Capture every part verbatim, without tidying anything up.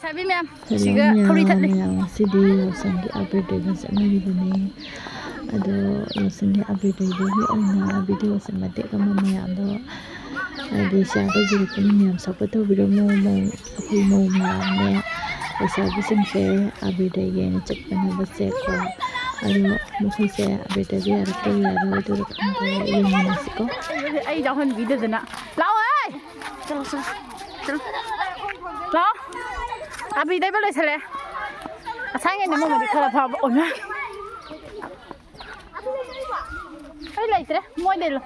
ꯂꯩꯁꯥꯕꯤ ꯃꯌꯥꯝ, ꯁꯤꯒ ꯊꯧꯔꯤ ꯊꯠꯂꯤ꯫ ꯃꯌꯥꯝ ꯉꯁꯤꯗꯤ ꯌꯥꯎꯁꯪꯒꯤ ꯑꯕꯦꯔ ꯇꯩꯕ ꯆꯠꯅꯔꯤꯕꯅꯤ꯫ ꯑꯗꯣ ꯌꯥꯎꯁꯪꯒꯤ ꯑꯕꯦꯔ ꯇꯩꯕꯒꯤ ꯑꯣꯏꯅ ꯚꯤꯗꯤꯑꯣꯁꯦ ꯃꯇꯦꯛ ꯑꯃ ꯃꯌꯥꯝꯗꯣ ꯍꯥꯏꯗꯤ ꯁꯤꯌꯥꯔ ꯇꯧꯖꯔꯛꯄꯅꯤ꯫ ꯃꯌꯥꯝ ꯁꯞꯄꯣꯔꯠ ꯇꯧꯕꯤꯔꯝꯃꯣ꯫ ꯃꯧ, ꯑꯩꯈꯣꯏ ꯃꯧ ꯃꯌꯥꯝꯅꯦ, ꯂꯩꯁꯥꯕꯤꯁꯤꯡꯁꯦ ꯑꯕꯦꯔ ꯇꯩꯒꯦꯅ ꯆꯠꯄꯅꯦꯕ ꯁꯦꯀꯣ꯫ ꯑꯗꯣ ꯃꯈꯣꯏꯁꯦ ꯑꯕꯦꯔ ꯇꯩꯕ ꯌꯥꯔꯛꯇꯣꯏꯔꯥ ꯌꯥꯔꯣꯏꯗꯣꯏꯔꯥ ꯈꯪꯗꯦ꯫ ꯌꯦꯡꯃꯤꯟꯅꯁꯤꯀꯣ꯫ ꯑꯩ ꯌꯥꯎꯍꯟꯕꯤꯗꯗꯅ꯫ ꯂꯥꯛꯑꯣ ꯍꯦ! ꯆꯠꯂꯣ, ꯆꯠꯂꯣ, ꯆꯠꯂꯣ꯫ ꯂꯥꯛꯑꯣ꯫ ꯑꯕꯦꯔ ꯇꯩꯕ ꯂꯣꯏꯁꯜꯂꯦ꯫ ꯉꯁꯥꯏꯉꯩꯅ ꯃꯃꯜꯗꯤ ꯈꯔ ꯐꯕ ꯑꯣꯏꯃ꯫ ꯑꯩ ꯂꯩꯇ꯭ꯔꯦ, ꯃꯣꯏꯗꯩ ꯂꯧ꯫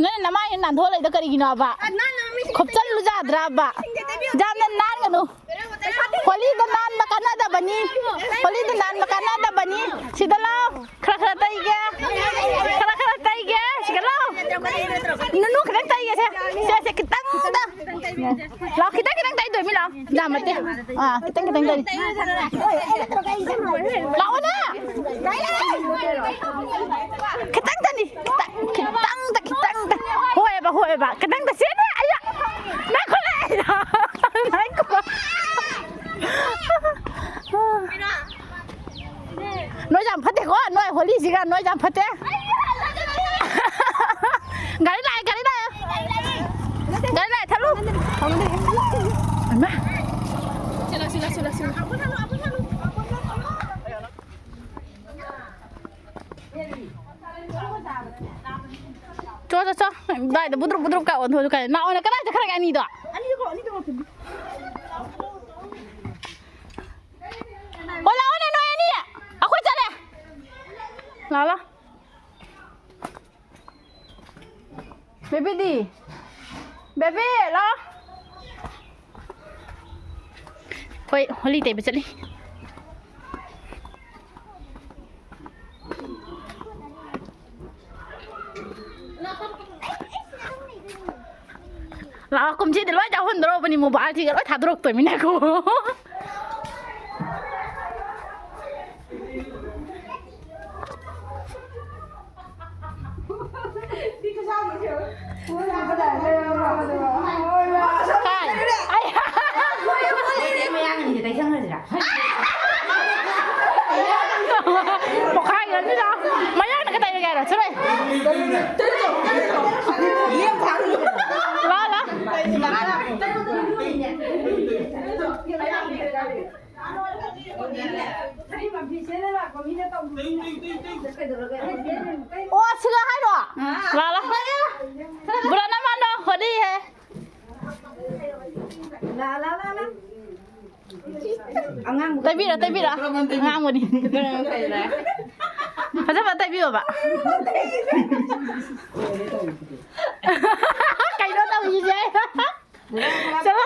ꯅꯪ ꯅꯃꯥꯏ ꯅꯥꯟꯊꯣꯛ ꯂꯩꯗꯣ ꯀꯔꯤꯒꯤꯅꯣꯕ? ꯈꯨꯞꯆꯜꯂꯨ ꯌꯥꯗ꯭ꯔꯕ? ꯌꯥꯝꯅ ꯅꯥꯟꯒꯅꯨ꯫ ꯍꯣꯂꯤꯗ ꯅꯥꯟꯕ ꯀꯥꯟꯅꯗꯕꯅꯤ꯫ ꯍꯣꯂꯤꯗ ꯅꯥꯟꯕ ꯀꯥꯟꯅꯗꯕꯅꯤ꯫ ꯁꯤꯗ ꯂꯥꯎ꯫ ꯈꯔ ꯈꯔ ꯇꯩꯒꯦ꯫ ꯈꯔ ꯈꯔ ꯇꯩꯒꯦ꯫ ꯁꯤꯗ ꯂꯥꯎ꯫ ꯅꯨꯅꯨ ꯈꯤꯇꯪ ꯇꯩꯒꯦꯁꯦ꯫ ꯁꯦ, ꯁꯦ, ꯈꯤꯇꯪꯗ꯫ ꯂꯥꯎ, ꯈꯤꯇꯪ ꯈꯤꯇꯪ ꯇꯩꯗꯣꯏꯃꯤ ꯂꯥꯎ꯫ ꯌꯥꯝ ꯅꯠꯇꯦ꯫ ꯑꯥ, ꯈꯤꯇꯪ ꯈꯤꯇꯪ ꯇꯩ꯫ ꯂꯥꯛꯑꯣꯅꯦ꯫ ꯈꯤꯇꯪꯗꯅꯤ꯫ ꯈꯤꯇꯪ, ꯈꯤꯇꯪꯗ, ꯈꯤꯇꯪꯗ꯫ ꯍꯣꯏꯕ, ꯍꯣꯏꯕ꯫ ꯈꯤꯇꯪꯗ꯫ ꯁꯦꯅꯦ, ꯑꯩꯌꯥ꯫ ꯉꯥꯏꯈꯣꯅꯦ꯫ ꯉꯥꯏꯈꯣ꯫ ꯅꯣꯏ ꯌꯥꯝ ꯐꯠꯇꯦꯀꯣ, ꯅꯣꯏ ꯍꯣꯂꯤꯁꯤꯒ ꯅꯣꯏ ꯌꯥꯝ ꯐꯠꯇꯦ꯫ ꯒꯥꯔꯤ ꯂꯥꯛꯑꯦ, ꯒꯥꯔꯤ ꯂꯥꯛꯑꯦ꯫ ꯒꯥꯔꯤ ꯂꯥꯛꯑꯦ, ꯊꯠꯂꯨ꯫ ꯍꯩꯃꯥ꯫ ꯆꯣ, ꯆꯣ, ꯆꯣ꯫ ꯑꯗꯥꯏꯗ ꯕꯨꯗ꯭ꯔꯨꯞ ꯕꯨꯗ꯭ꯔꯨꯞ ꯀꯥ ꯑꯣꯟꯊꯣꯛꯑꯁꯨ ꯀꯥꯏ꯫ ꯂꯥꯛꯑꯣꯅꯦ, ꯀꯗꯥꯏ ꯆꯠꯈ꯭ꯔꯒꯦ ꯑꯅꯤꯗꯣ? ꯑꯣ, ꯂꯥꯛꯑꯣꯅꯦ, ꯅꯣꯏ ꯑꯅꯤ꯫ ꯑꯩꯈꯣꯏ ꯆꯠꯂꯦ꯫ ꯂꯥꯛꯑꯣ, ꯂꯥꯛꯑꯣ꯫ ꯕꯦꯕꯤꯗꯤ? ꯕꯦꯕꯤ, ꯂꯥꯛꯑꯣ꯫ ꯑꯩꯈꯣꯏ ꯍꯣꯂꯤ ꯇꯩꯕ ꯆꯠꯂꯤ꯫ ꯂꯥꯛꯑꯣ, ꯀꯨꯝꯁꯤꯗꯤ ꯂꯣꯏ ꯆꯥꯎꯍꯟꯗꯣꯔꯕꯅꯤ, ꯃꯣꯕꯥꯏꯜꯁꯤꯒ ꯂꯣꯏ ꯊꯥꯗꯣꯔꯛꯇꯣꯏꯃꯤꯅꯀꯣ꯫ ꯀꯥꯏ? ꯑꯩ ꯃꯌꯥꯡ ꯑꯅꯤꯁꯦ ꯇꯩꯁꯟꯈ꯭ꯔꯁꯤꯔꯥ? ꯄꯣꯛꯈꯥꯏꯈ꯭ꯔꯅꯤꯗ꯫ ꯃꯌꯥꯡꯅ ꯀꯩꯗꯧꯔꯒꯦ ꯍꯥꯏꯔꯣ? ꯆꯠꯂꯣ꯫ ꯂꯥ, ꯂꯥ꯫ ꯑꯣ, ꯁꯤꯒ ꯍꯥꯏꯔꯣ? ꯂꯥ, ꯂꯥ꯫ ꯕꯨꯔꯥ ꯅꯃꯥꯟꯗꯣ, ꯍꯣꯂꯤ ꯍꯦ꯫ ꯂꯥ, ꯂꯥ, ꯂꯥ, ꯂꯥ꯫ ꯑꯉꯥꯡꯕ ꯇꯩꯕꯤꯔꯣ, ꯇꯩꯕꯤꯔꯣ꯫ ꯑꯉꯥꯡꯕꯅꯤ꯫ ꯐꯖ ꯐꯖ ꯇꯩꯕꯤꯌꯣꯕ꯫ ꯀꯩꯅꯣ ꯇꯧꯔꯤꯁꯦ? ꯆꯠꯂꯣ꯫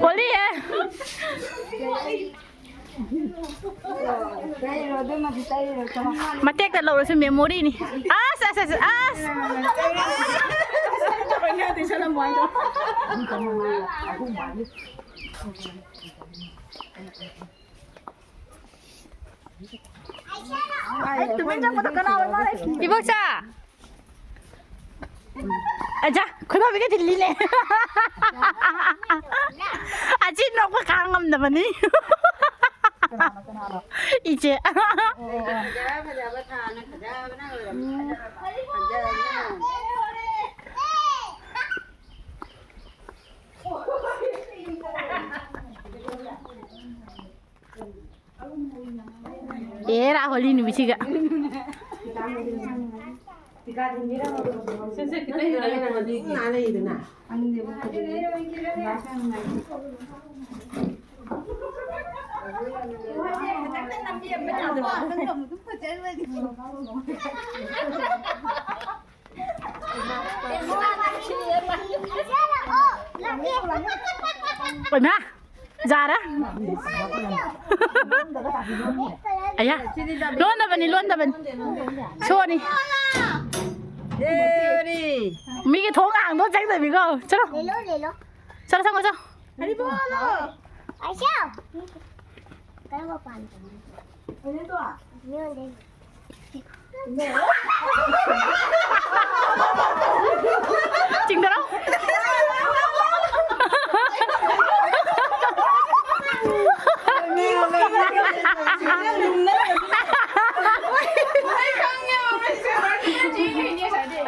ꯍꯣꯂꯤ ꯍꯦ꯫ ꯇꯩꯔꯣ, ꯑꯗꯨꯃꯗꯤ ꯇꯩꯔꯣ, ꯆꯠꯂꯣ꯫ ꯃꯇꯦꯛꯇ ꯂꯧꯔꯁꯨ ꯃꯦꯃꯣꯔꯤꯅꯤ꯫ ꯑꯁ, ꯑꯁ, ꯑꯁ, ꯑꯁ꯫ ꯑꯩ ꯇꯨꯃꯤꯟ ꯆꯪꯕꯗ ꯀꯅꯥ ꯑꯣꯏ ꯃꯥꯜꯂꯦ? ꯏꯕꯣꯛꯁꯥ꯫ ꯑꯖꯥ, ꯈꯨꯗꯣꯝꯕꯤꯒ ꯊꯤꯜꯂꯤꯅꯦ꯫ ꯑꯁꯤ ꯅꯣꯛꯄ ꯈꯥꯡ ꯉꯝꯗꯕꯅꯤ꯫ ꯏꯆꯦ꯫ ꯑꯦ, ꯔꯥꯍꯨꯜ ꯅꯨꯃꯤꯠꯁꯤꯒ꯫ ꯑꯣꯏꯃꯥ! ꯌꯥꯔꯦ꯫ ꯑꯌꯥ꯫ ꯂꯣꯟꯗꯕꯅꯤ, ꯂꯣꯟꯗꯕꯅꯤ꯫ ꯁꯣꯅꯤ꯫ ꯃꯤꯒꯤ ꯊꯣꯡ ꯍꯥꯡꯗꯣꯛ ꯆꯪꯗꯕꯤꯀꯣ꯫ ꯆꯠꯂꯣ꯫ ꯆꯠꯂꯣ, ꯆꯪꯉꯣ, ꯆꯪꯉꯣ꯫ ꯀꯔꯝꯕ ꯄꯥꯝꯃꯤ? ꯃꯤꯉꯣꯟꯗꯩ꯫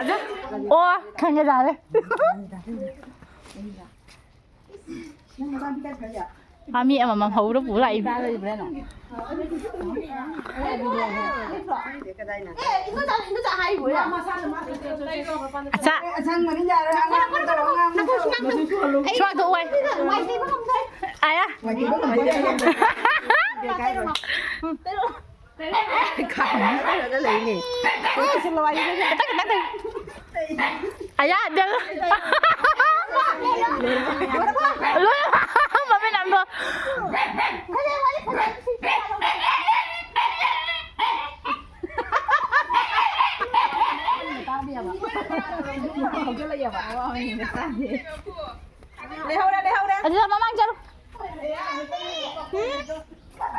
ꯑꯣ, ꯈꯪꯉꯦ, ꯌꯥꯔꯦ꯫ ꯃꯥ ꯃꯤ ꯑꯃꯃꯝ ꯍꯧꯔ ꯄꯨ ꯂꯥꯛꯏ꯫ ꯑꯆꯥ꯫ ꯁꯨꯃꯥꯡꯗ ꯎ ꯍꯥꯏ꯫ ꯑꯌꯥ꯫ ꯈꯥꯝꯃꯒ ꯂꯩꯅꯦ꯫ ꯑꯌꯥ, ꯑꯗꯨ꯫ ꯂꯣꯏ ꯃꯃꯤꯠ ꯑꯝꯗꯣ꯫ ꯂꯩꯍꯧꯔꯦ, ꯂꯩꯍꯧꯔꯦ꯫ ꯑꯗꯨꯗ ꯃꯃꯥꯡ ꯆꯠꯂꯨ꯫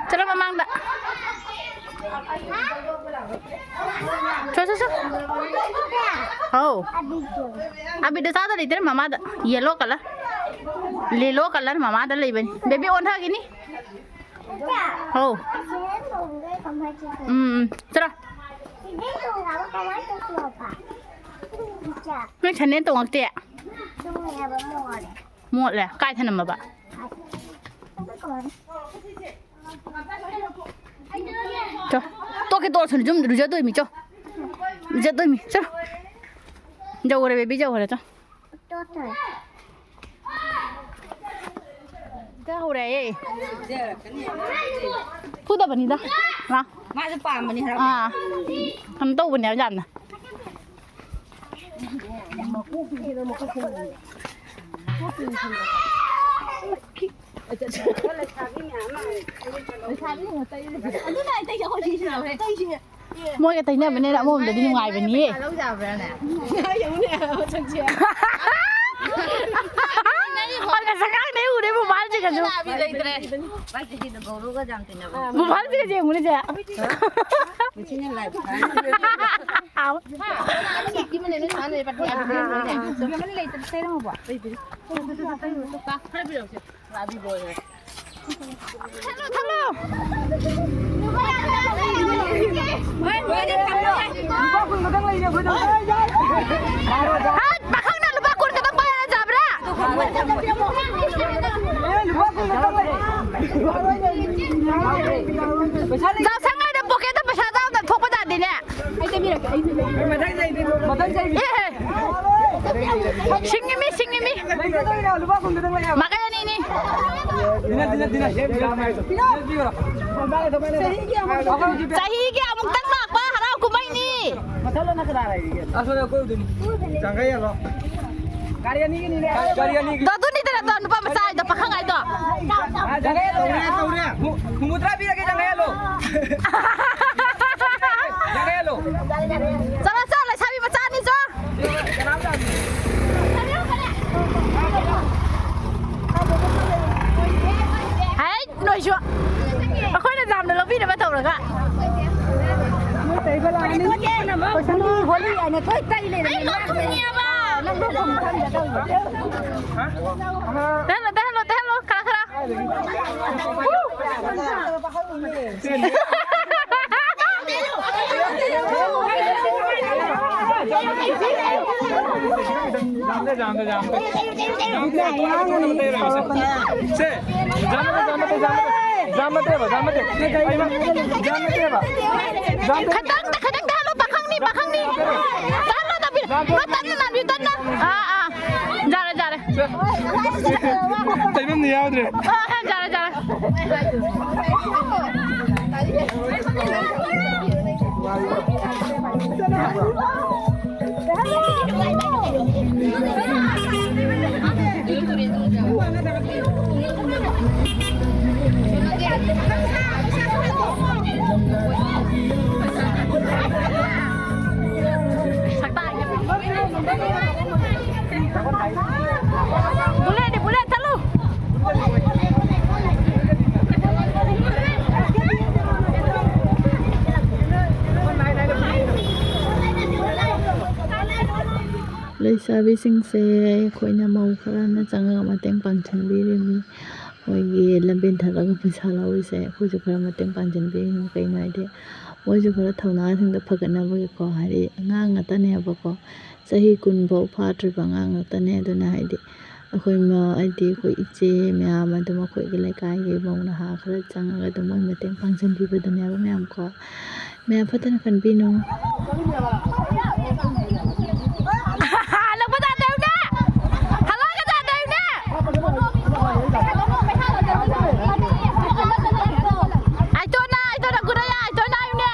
ꯆꯠꯂꯣ ꯃꯃꯥꯡꯗ꯫ ꯆꯣ, ꯆꯣ, ꯆꯣ꯫ ꯍꯧ꯫ ꯑꯕꯤꯗ ꯆꯥꯗ ꯂꯩꯇ꯭ꯔꯦ ꯃꯃꯥꯗ꯫ Yellow colour꯫ Yellow colour ꯃꯃꯥꯗ ꯂꯩꯕꯅꯤ꯫ Baby ꯑꯣꯟꯊꯈꯤꯅꯤ꯫ ꯍꯧ꯫ ꯎꯝ, ꯎꯝ꯫ ꯆꯠꯂꯣ꯫ ꯅꯣꯏ ꯁꯟꯗꯦꯟ ꯇꯣꯡꯉꯛꯇꯦ? ꯃꯣꯠꯂꯦ꯫ ꯀꯥꯏ ꯊꯅꯝꯃꯕ? ꯆꯣ꯫ ꯇꯣꯛꯀꯦ ꯇꯣꯛꯑꯁꯅꯨ, ꯌꯨꯝꯗ ꯂꯨꯖꯗꯣꯏꯃꯤ, ꯆꯣ꯫ ꯂꯨꯖꯗꯣꯏꯃꯤ, ꯆꯣ꯫ ꯌꯧꯔꯦ, baby, ꯌꯧꯔꯦ, ꯆꯣ꯫ ꯆꯥ ꯍꯧꯔꯦ꯫ ꯐꯨꯗꯕꯅꯤꯗ꯫ ꯃꯥ꯫ ꯃꯥꯁꯨ ꯄꯥꯝꯕꯅꯤ ꯍꯔꯥꯎ꯫ ꯑꯥ꯫ ꯀꯩꯅꯣ ꯇꯧꯕꯅꯦꯕ ꯌꯥꯝꯅ꯫ ꯂꯩꯁꯥꯕꯤ ꯉꯥꯛꯇ ꯏꯔꯨꯖ-, ꯑꯗꯨꯅ ꯑꯩ ꯇꯩꯁꯦ ꯑꯩꯈꯣꯏ ꯁꯤꯁꯤꯅ ꯇꯩꯁꯦ꯫ ꯃꯣꯏꯒ ꯇꯩꯅꯕꯅꯤꯅ ꯑꯃꯔꯣꯝꯗꯗꯤ ꯅꯨꯡꯉꯥꯏꯕꯅꯤꯌꯦ꯫ ꯌꯦꯡꯉꯨꯅꯦ, ꯃꯁꯛꯁꯦ꯫ ꯍꯣꯏ, ꯉꯁꯥꯏ ꯉꯔꯥꯡꯗꯩ ꯎꯔꯦ ꯃꯣꯕꯥꯏꯜꯁꯤꯒꯁꯨ꯫ ꯃꯥꯏ ꯆꯍꯤꯗꯣ ꯒꯧꯔꯒ ꯌꯥꯝ ꯇꯤꯟꯅꯕꯅꯦ꯫ ꯃꯣꯕꯥꯏꯜꯁꯤꯒꯁꯦ ꯌꯦꯡꯉꯨꯅꯦ ꯆꯦ꯫ ꯃꯁꯤꯅ ꯂꯥꯏꯐ ꯊꯥꯏꯅ꯫ ꯁꯤꯒꯤ ꯃꯅꯦ ꯅꯣꯏ ꯁꯥꯟꯅꯔꯦ ꯄꯥꯔꯇꯤ ꯑꯗꯨ ꯂꯩꯔꯝꯃꯣꯏꯅꯦ꯫ ꯂꯩꯇꯕ ꯇꯩꯔꯝꯃꯕꯣ? ꯈꯔ ꯄꯤꯔꯛꯎꯁꯦ꯫ ꯊꯜꯂꯣ, ꯊꯜꯂꯣ꯫ ꯍꯣꯏ, ꯃꯣꯏꯗꯤ ꯊꯝꯃꯣ꯫ ꯍꯠ, ꯄꯥꯈꯪꯅ ꯂꯨꯄꯥ ꯀꯨꯟ ꯈꯛꯇꯪ ꯄꯥꯏꯔ ꯆꯥꯕ꯭ꯔꯥ? ꯌꯥꯎꯁꯪ ꯍꯥꯏꯗ ꯄꯣꯀꯦꯠꯇ ꯄꯩꯁꯥ ꯌꯥꯎꯗꯅ ꯊꯣꯛꯄ ꯌꯥꯗꯦꯅꯦ꯫ ꯃꯊꯪ ꯆꯍꯤ꯫ ꯑꯦ, ꯁꯤꯡꯉꯤꯃꯤ, ꯁꯤꯡꯉꯤꯃꯤ꯫ ꯂꯩꯖꯗꯣꯏꯔꯣ? ꯂꯨꯄꯥ ꯀꯨꯟ ꯈꯛꯇꯪ ꯂꯩ ꯍꯥꯏꯕ꯫ ꯃꯈꯜ ꯑꯅꯤꯅꯤ꯫ ꯗꯤꯅ, ꯗꯤꯅ, ꯗꯤꯅ꯫ ꯁꯦꯝ, ꯁꯦꯝ, ꯁꯦꯝ꯫ ꯄꯤꯔꯛꯑꯣ꯫ ꯆꯍꯤꯒꯤ ꯑꯃꯨꯛꯇꯪ ꯂꯥꯛꯄ ꯍꯔꯥꯎ ꯀꯨꯝꯍꯩꯅꯤ꯫ ꯃꯊꯛ ꯂꯣꯝꯗ ꯀꯅꯥ ꯂꯩꯔꯤꯒꯦ? ꯑꯁꯣꯝꯗ ꯑꯩꯈꯣꯏ ꯎꯗꯣꯏꯅꯤ꯫ ꯆꯪꯈꯩ ꯌꯦꯡꯉꯣ꯫ ꯒꯥꯔꯤ ꯑꯅꯤꯒꯤꯅꯤꯅꯦ꯫ ꯒꯥꯔꯤ ꯑꯅꯤꯒꯤ꯫ ꯑꯗꯨ ꯑꯗꯨꯅꯤꯗꯅ ꯑꯗꯣ ꯅꯨꯄꯥ ꯃꯆꯥ ꯍꯥꯏꯗꯣ, ꯄꯥꯈꯪ ꯍꯥꯏꯗꯣ꯫ ꯇꯧꯔꯦ, ꯇꯧꯔꯦ, ꯇꯧꯔꯦ꯫ ꯍꯨ-, ꯍꯨꯝꯐꯨꯇꯔꯥ ꯄꯤꯔꯒꯦ, ꯌꯥꯡꯈꯩ ꯍꯜꯂꯣ꯫ ꯌꯥꯡꯈꯩ ꯍꯜꯂꯣ꯫ ꯆꯠꯂꯣ, ꯆꯠꯂꯣ, ꯂꯩꯁꯥꯕꯤ ꯃꯆꯥꯅꯤ ꯆꯣ꯫ ꯍꯩꯠ, ꯅꯣꯏꯁꯨ꯫ ꯑꯩꯈꯣꯏꯅ ꯌꯥꯝꯅ ꯂꯧꯕꯤꯅꯕ ꯇꯧꯔꯒ꯫ ꯀꯣꯏꯁꯟ ꯍꯣꯂꯤ ꯍꯥꯏꯅ ꯊꯣꯏ ꯇꯩ ꯂꯩꯔꯝꯃꯦ꯫ ꯑꯩ ꯂꯧꯊꯣꯛꯅꯤꯡꯉꯦꯕ꯫ ꯅꯪ ꯂꯧꯐꯝ ꯈꯪꯗ ꯇꯧꯔꯤꯕ꯫ ꯇꯩꯍꯜꯂꯣ, ꯇꯩꯍꯜꯂꯣ, ꯇꯩꯍꯜꯂꯣ, ꯈꯔ, ꯈꯔ꯫ ꯁꯦ, ꯖꯥꯝ ꯅꯠꯇꯦ, ꯖꯥꯝ ꯅꯠꯇꯦ, ꯖꯥꯝ ꯅꯠꯇꯦ꯫ ꯖꯥꯝ ꯅꯠꯇꯦꯕ, ꯖꯥꯝ ꯅꯠꯇꯦ꯫ ꯖꯥꯝ ꯅꯠꯇꯦꯕ꯫ ꯖꯥꯝ ꯅꯠꯇꯦ꯫ ꯈꯇꯪ, ꯈꯇꯪ ꯇꯩꯍꯜꯂꯣ, ꯄꯥꯈꯪꯅꯤ, ꯄꯥꯈꯪꯅꯤ꯫ ꯇꯞꯅ, ꯇꯞꯅ꯫ ꯅꯣ, ꯇꯞꯅ ꯅꯥꯟꯕꯤꯌꯨ, ꯇꯞꯅ꯫ ꯑꯥ, ꯑꯥ꯫ ꯌꯥꯔꯦ, ꯌꯥꯔꯦ꯫ ꯇꯩꯐꯝꯗꯤ ꯌꯥꯎꯗ꯭ꯔꯦ꯫ ꯑꯥ, ꯌꯥꯔꯦ, ꯌꯥꯔꯦ꯫ ꯕꯨꯂꯦꯠꯅꯤ, ꯕꯨꯂꯦꯠ, ꯆꯠꯂꯨ꯫ ꯂꯩꯁꯥꯕꯤꯁꯤꯡꯁꯦ ꯑꯩꯈꯣꯏꯅ ꯃꯧ ꯈꯔꯅ ꯆꯪꯉꯒ ꯃꯇꯦꯡ ꯄꯥꯡꯁꯤꯟꯕꯤꯔꯤꯃꯤ꯫ ꯃꯣꯏꯒꯤ ꯂꯝꯕꯦꯟ ꯊꯠꯂꯒ ꯄꯩꯁꯥ ꯂꯧꯔꯤꯁꯦ ꯑꯩꯈꯣꯏꯁꯨ ꯈꯔ ꯃꯇꯦꯡ ꯄꯥꯡꯁꯤꯟꯕꯤꯌꯨ꯫ ꯀꯩꯅꯣ ꯍꯥꯏꯗꯤ, ꯃꯣꯏꯁꯨ ꯈꯔ ꯊꯧꯅꯥꯁꯤꯡꯗꯣ ꯐꯒꯠꯅꯕꯒꯤꯀꯣ, ꯍꯥꯏꯗꯤ ꯑꯉꯥꯡ ꯉꯥꯛꯇꯅꯦꯕꯀꯣ, ꯆꯍꯤ ꯀꯨꯟ ꯐꯥꯎ ꯐꯥꯗ꯭ꯔꯤꯕ ꯑꯉꯥꯡ ꯉꯥꯛꯇꯅꯦ꯫ ꯑꯗꯨꯅ ꯍꯥꯏꯗꯤ ꯑꯩꯈꯣꯏ ꯃ-, ꯍꯥꯏꯗꯤ ꯑꯩꯈꯣꯏ ꯏꯆꯦ ꯃꯌꯥꯝ, ꯑꯗꯨꯝ ꯑꯩꯈꯣꯏꯒꯤ ꯂꯩꯀꯥꯏꯒꯤ ꯃꯧ ꯅꯍꯥ ꯈꯔ ꯆꯪꯉꯒ ꯑꯗꯨꯝ ꯃꯣꯏ ꯃꯇꯦꯡ ꯄꯥꯡꯁꯤꯟꯕꯤꯕꯗꯨꯅꯦꯕ ꯃꯌꯥꯝ ꯀꯣ꯫ ꯃꯌꯥꯝ ꯐꯠꯇꯅ ꯈꯟꯕꯤꯅꯨ꯫ ꯍꯜꯂꯛꯄ ꯇꯥꯗꯧꯅꯦ! ꯍꯜꯂꯛꯑꯒ ꯇꯥꯗꯧꯅꯦ! ꯑꯥꯏꯇꯣꯟꯅ, ꯑꯥꯏꯇꯣꯟꯅ ꯒꯨꯔꯥ ꯌꯥ, ꯑꯥꯏꯇꯣꯟꯅ ꯍꯥꯏꯌꯨꯅꯦ!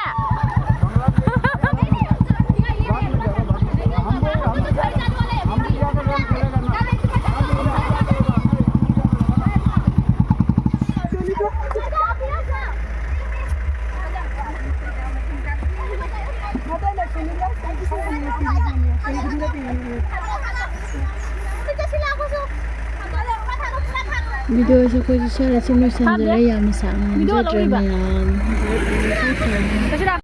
ꯚꯤꯗꯤꯑꯣꯁꯦ ꯑꯩꯈꯣꯏꯁꯨ ꯁ꯭ꯋꯥꯏꯗ ꯁꯨꯝ ꯂꯣꯏꯁꯤꯟꯖꯔꯦ꯫ ꯌꯥꯝꯅ ꯁꯥꯡꯅ ꯅꯝꯖꯗ꯭ꯔꯦ ꯃꯌꯥꯝ꯫